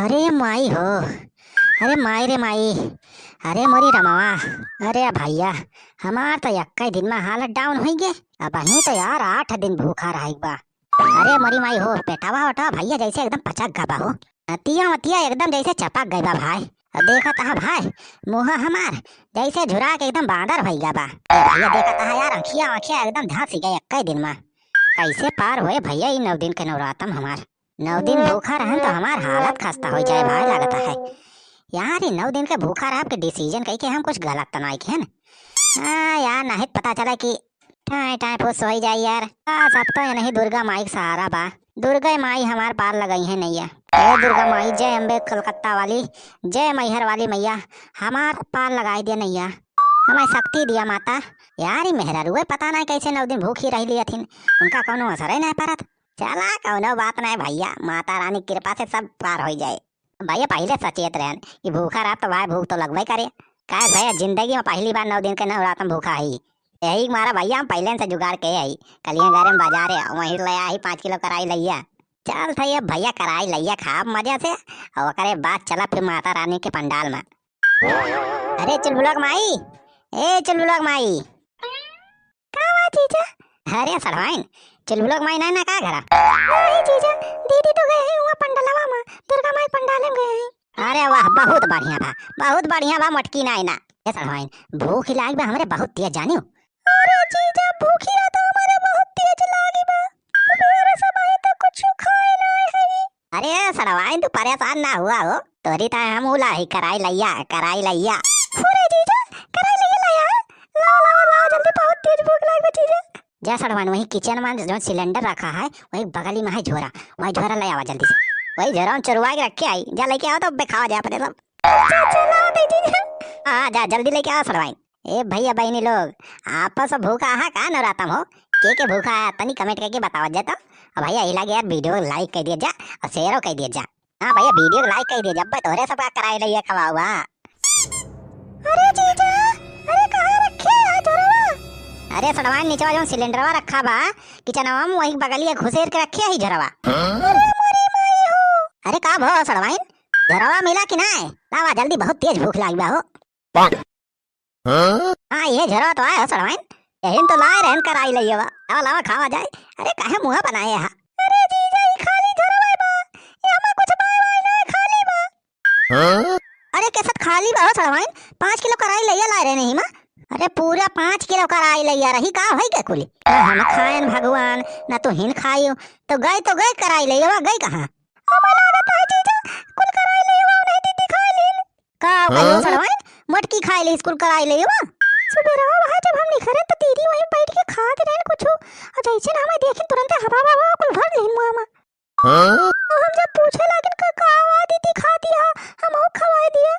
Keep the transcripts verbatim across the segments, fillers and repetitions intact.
अरे माई हो, अरे माई रे माई, अरे मोरी रमवा, अरे भैया, हमार तो एक्कै दिन मा हालत down होइ गे। अबहीं तो यार आठ दिन भूखा रहै बा। अरे मोरी माई हो, पेटवा ओटवा भैया जैसे एकदम पचक गा बा हो। नतिया वतिया एकदम जैसे चपक गै बा भाई। अब देखत हा भाई, मुँह हमार जैसे झुरा के एकदम बाँदर होइ गा बा। ए भैया देखत हा यार, अँखिया वँखिया एकदम धँसी गै एक्कै दिन मा। कैसे पार होए भैया ई नौ दिन के नवरातम हमार। नौ दिन भूखा रहन तो हमार हालत खस्ता होइ जाए भाई लागत है। यार ई नौ दिन के भूखा रहब के decision कइ के हम कुछ गलत तो नाहीं किहेन। हाँ यार, नाहीं त पता चला कि टाँय टाँय फुस होइ जाई यार। बस अब तो यनही दुर्गा माई के सहारा बा। दुर्गा माई हमार पार लगइहैं नैया। हे दुर्गा माई, जय अम्बे कलकत्ता वाली, जय मैहर वाली मैया, हमार पार लगाइ दे नैया, हमें शक्ति दिया माता। यार ई मेहरारुए पता नाहीं कैसे नौ दिन भूखी रहि लियथिन, उनका कौनो असरै नाहीं परत। चला कौनो बात नाहीं भैया, माता रानी के कृपा से सब पार होइ जाए। भैया पहिले सचेत रहन कि भूखा रहब तो भाई भूख तो लगबै करे। काहे भैया जिंदगी मा पहली बार नौ दिन के नवरातम भूखा ही। यही मारा भैया हम पहिले से जुगाड़ के आई। कलिया गरम बाजार है, वहीं ले आई पाँच किलो कराई लैया। चल था ये भैया कराई लैया खाब मजा से, और ओकरे बाद चला फिर माता रानी के पंडाल मा। अरे चुलबुलक माई, ए चुलबुलक माई। का बा जीजा? अरे सड़वाइन, चुलबुलक माई नाहीं ना का घरा? नाहीं जीजा, दीदी तो गए हैं हुआ पंडलवा मा, दुर्गा माई पंडाले मा गए हैं। अरे वाह, बहुत बढ़िया बा, बहुत बढ़िया बा, मोटकी नाहीं ना। ए सड़वाइन, भूख लागी बा हमरे बहुत तेज जानियो। अरे जीजा, भूखिया तो हमरे बहुत तेज लागी बा, मेरे समय तो कुछ खाए नाहीं है। अरे सड़वाइन, तू परेशान ना हुआ हो, तोरी ताईं हम उला ही कराई लैया, कराई लैया। अरे जीजा, कराई लैया लाया है? लाओ, लाओ, लाओ, जल्दी, बहुत तेज भूख लागी बा जीजा। जा सड़वाइन, वही kitchen मा जो cylinder रखा है, वही बगली मा है झोरा, वही झोरा ले आवा जल्दी से। वही झोरा मा चुरवा के रखे आई, जा लेके आओ तो अब्बे खावा जाए अपने सब। अच्छा, अच्छा, लाओ दे जीजा। हाँ, जा जल्दी लेके आओ सड़वाइन। ए भैया बहिनी लोग, आपस मा भूखा हा का नवरातम हो? के के भूखा हा तनी comment कइके बतावा जा तो। और भैया ई लागे यार video को like कइ दिया जा और share कइ दिया जा। हाँ भैया video को like कइ दिया जा, अब्बे तोहरे सबका कराई लैया खवावा। अरे जीजा, अरे कहाँ रखे हा झोरवा? अरे सड़वाइन निचवा जौन cylinderवा रखा बा kitchenवा मा वही बगलिया घुसेर के रखे ही झोरवा। अरे मोरी माई हो। अरे का भो सड़वाइन, झोरवा मिला कि नाहीं? लावा जल्दी, बहुत तेज भूख लागी बा हो। हाँ? हाँ, ये झोरवा तो आए हो सड़वाइन। यही तो लाए रहन कराई लैया बा। लावा, लावा, खावा जाए। अरे, काहे मुँह बनाए हा? अरे जीजा, ई खाली झोरवा बा। ये हमें कुछ बाय वाय ना, खाली बा। हाँ? अरे, कैसे खाली बा हो सड़वाइन? पाँच किलो कराई लैया लाए रहे नहीं मा। अरे, पूरा पाँच किलो कराई लैया रही, का होई के कुली? ना हम खाएन भगवान, ना तू हिन खाइयो। तो गए तो गए कराई लैया बा, गए कहाँ? हमें लागत है जीजा, कुल कराई लैया बा, नहीं दीदी खाए लीन। का हो गयो हाँ? सड़वाइन? मोटकी खाए ले स्कूल कराई ले बा। सुबेरवा वहाँ जब हम निकरे तो दीदी वहीं बैठ के खात रहन कुछ, और जैसे ना हमें देखे तुरंत हवा हवा कुल भर लेन मुँह मा। हाँ? तो हम जब पूछे लागिन का का हुआ दीदी खाती हा, हम और खवाए दिया।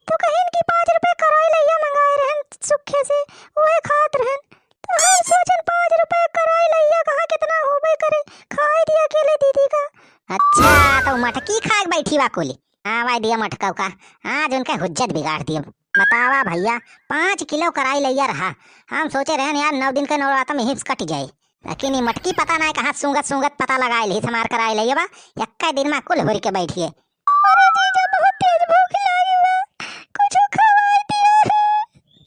तो कहिन कि पाँच रुपए कराई लैया मंगाए रहन सुखे से, वही खात रहन। तो हम सोचन पाँच रुपए कराई लैया कहाँ कितना होबे करे, खाए दिया अकेले दीदी का। अच्छा, तो मटकी खाए के बैठी बा कुली। हाँ भाई, दिया मटकव का, आज उनके हुज्जत बिगाड़ दियो। बतावा भैया, पाँच किलो कराई लैया रहा। हम सोचे रहन यार, नौ दिन के नवरातम यहीं से कट जाए, लेकिन ये मटकी पता नाहीं कहाँ सूंघत सूंघत पता लगाए ली हमार कराई लैया बा। एक्के दिन मा कुल हुर के बैठिए। अरे जीजा, बहुत तेज भूख लागी बा, कुछ खवाई दिया।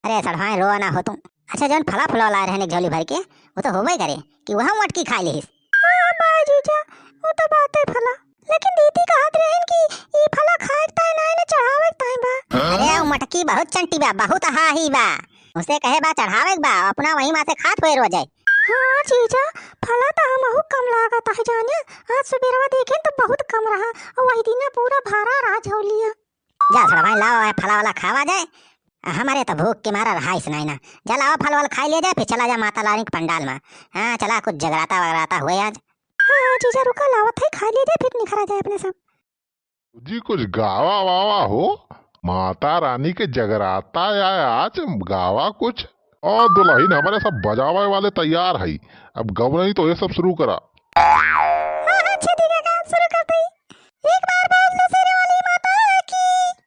अरे सड़वाइन, रो ना हो तुम। अच्छा, जौन फला फुलवा लाए रहन एक झोली भर के, वो तो होबे करे कि वह मटकी खाए ली। हाँ बा जीजा, वो तो बाते फला। लेकिन दीदी कहत रहन कि ई फला खाए के ताईं नाहीं ना, चढ़ावे के ताईं बा। अरे, ऊ मटकी बहुत चंटी बा, बहुत हाही बा। उसे कहे बा चढ़ावे के बा, अपना वही मा से खात हुए रोजे। हाँ जीजा, फला तो हमहू कम लागत है जाने। आज सुबेरवा देखेन तो बहुत कम रहा, और वही दिना पूरा भरा रहा झोलिया। जा सड़वाइन, लावा, फला वाला खावा जाए। हमरे तो भूख के मारा रहाइस नाहीं ना। जा लावा, फल वल खाई लिया जाए, फिर चला जा माता रानी के पंडाल मा। हाँ, चला कुछ जगराता वगराता हुए आज। हाँ, हाँ, जीजा रुका, लावत है, खाई लिया जाए, फिर निखरा जाए अपने सब। जी कुछ गावा वावा हो, माता रानी के जगराता या आज गावा कुछ। और दुलहिन हमरे सब बजावे वाले तैयार है, अब गवनई तो ये सब शुरू करा। हाँ, हाँ, छेदी काका, शुरू कर दे। एक बार बोल दो शेरे वाली माता की।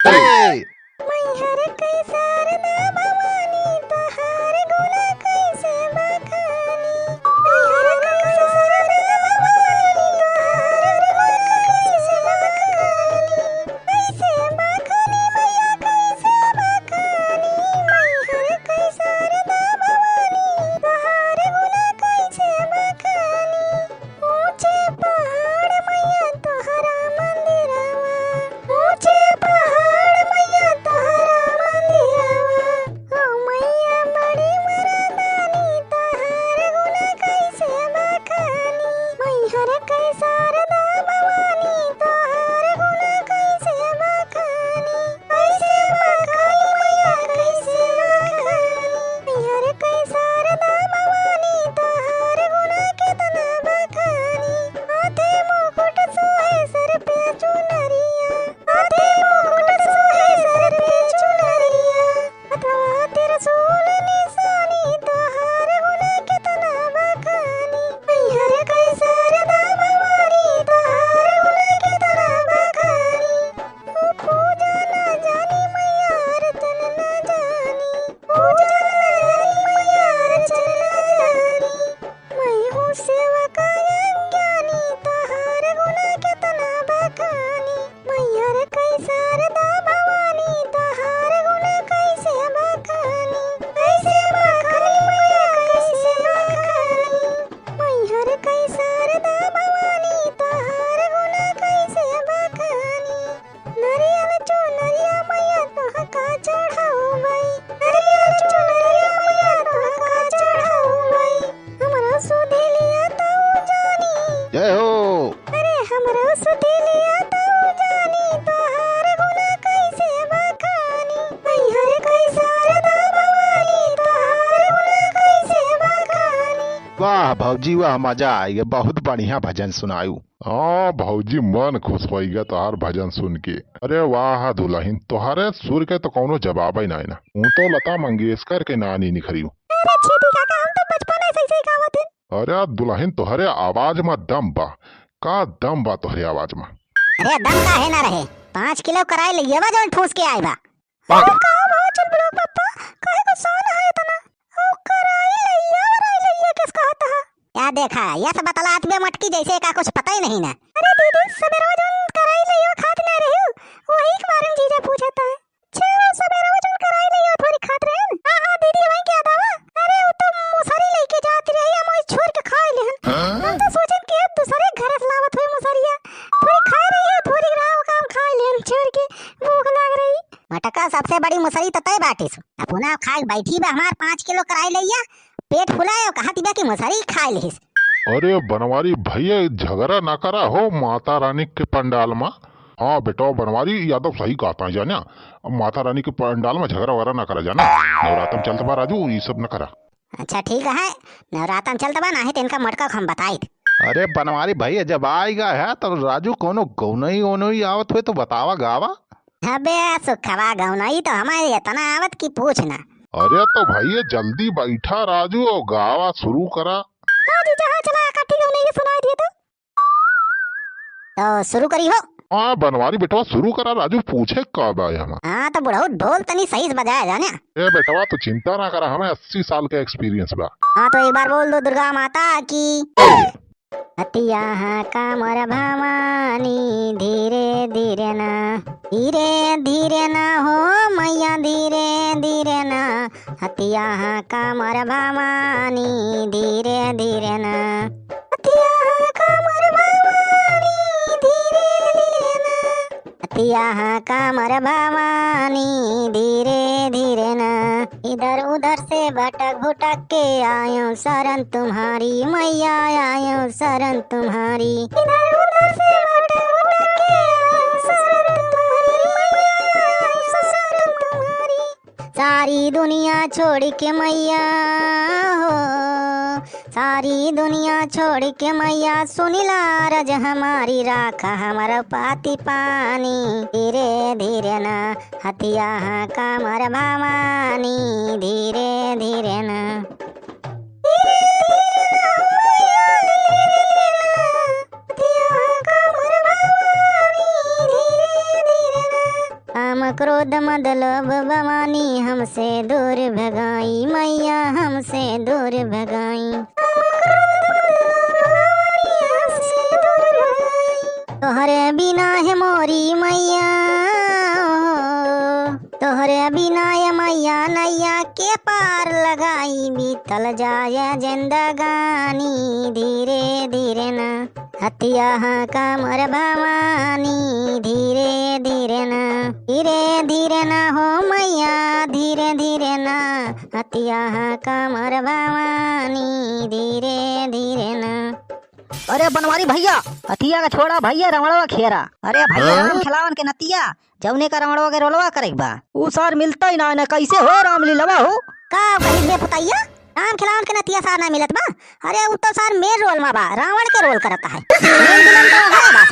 ए! मैहर के सरना भवानी तोहार गुण कैसे बखानी। मैहर के सरना भवानी तोहार गुण कैसे बखानी। भौजी, वाह, मजा आइगा, बहुत बढ़िया भजन सुनायू। हाँ भौजी, मन खुश होइगा तोहार भजन सुन के। अरे वाह दुलहिन, तोहरे सुर के तो कौनो जवाब ही नाई ना। ऊ तो लता मंगेशकर के नानी निखरियू। अरे छेदी काका, हम तो बचपन से ऐसे ही गावत हन। अरे दुलहिन, तोहरे आवाज मा दम बा, का दम बा तोहरे आवाज मा। अरे दम काहे ना रहे, पाँच किलो कराई लइया बा जौन ठूस के आए बा। अरे का भा चल बड़ो पप्पा, काहे को सान है इतना? ओ कराई लइया, कराई लइया किस कहत है? या देखा, या सब बतलात बे मटकी जैसे का कुछ पता ही नहीं ना। अरे दीदी, सबेरवा जौन कराई लइया खात ना रही, वही के बारे में जीजा पूछत है। अच्छा, सबेरवा जौन कराई लइया थोड़ी खात रहे? हाँ, हाँ दीदी, वही क्या दावा? अरे वो तो मुसरी लेके जात रही, हम वही छोड़ के खाए लेहन। हाँ? हम तो सोचन कि अब दूसरे घर से लावत हुई मुसरिया, थोड़ी खाए रही है, थोड़ी रहा वो काम खाए लेहन छोड़ के, भूख लाग रही। मटका सबसे बड़ी मुसरी तो तय बाटिस। अपना खाए बैठी बा हमार पाँच किलो कराई लइया, पेट फुलाए और कहा तिबा कि मुसरी खाए लिहिस। अरे बनवारी भैया, झगड़ा ना करा हो माता रानी के पंडाल मा। हाँ बेटा बनवारी यादव सही कहता है जाना, माता रानी के पंडाल मा झगड़ा वगैरह ना करा जाना। नवरातम चलत बा राजू, ये सब ना करा। अच्छा ठीक है, नवरातम चलत बा, नाही तो इनका मटका हम बताइत। अरे बनवारी भैया, जब आइगा है तब राजू कोनो गौनई ओनई आवत हुए तो बतावा गावा। अबे सुखवा, गौनई तो हमारे इतना आवत कि पूछ ना। अरे तो भैया जल्दी बैठा राजू और गावा शुरू करा। हाँ जीजा, हाँ चला, इकट्ठी गौनई के सुनाई दिए तो। तो शुरू करी हो। हाँ बनवारी बेटवा शुरू करा राजू, पूछे का बा यहाँ। हाँ तो बुढ़ऊ ढोल तनी सही से बजाया जाने। ए बेटवा तू चिंता ना करा, हमें अस्सी साल का experience बा। हाँ तो एक बार बोल दो दुर्गा माता की। हथिया हाँका मोर भवानी, धीरे धीरे ना, धीरे धीरे ना हो मैया, धीरे धीरे ना। हथिया हाँका मोर भवानी, धीरे धीरे ना। हथिया हाँका मोर भवानी, धीरे धीरे ना। हथिया हाँका मोर भवानी, धीरे धीरे ना। इधर उधर से भटक भुटक के आयो शरण तुम्हारी, मैया आयो शरण तुम्हारी। इधर उधर से भटक भुटक के आयो शरण तुम्हारी, मैया आयो शरण तुम्हारी। सारी दुनिया छोड़ के मैया हो, सारी दुनिया छोड़ के मैया, सुनिला अरज हमारी, राखा हमर पाती पानी। धीरे धीरे ना, हथिया हाँका मोर भवानी, धीरे धीरे ना। काम क्रोध मद लोभ भवानी, हमसे दूर भगाई मैया, हमसे दूर भगाई। तोहरे बिना है मोरी मैया, तोहरे बिना ये मैया नैया के पार लगाई, बीतल जाए जिंदगानी। धीरे धीरे ना, हथिया हाँका मोर भवानी, धीरे धीरे ना, धीरे धीरे ना हो मैया, धीरे धीरे ना, हथिया हाँका मोर भवानी, धीरे धीरे ना। अरे बनवारी भैया, हथिया का छोड़ा भैया, रवणवा खेरा। अरे भैया, हाँ? राम खेलावन के नतिया, जौने का रवणवा के रोलवा करे के बा। ऊ सार मिलता ही ना, ना कैसे हो रामलीलवा हो? का कही बे पुतैया, राम खेलावन के नतिया सार ना मिलत बा? अरे ऊ तो सार main role मा बा, रावण के role करत है। Main villain तो है बा।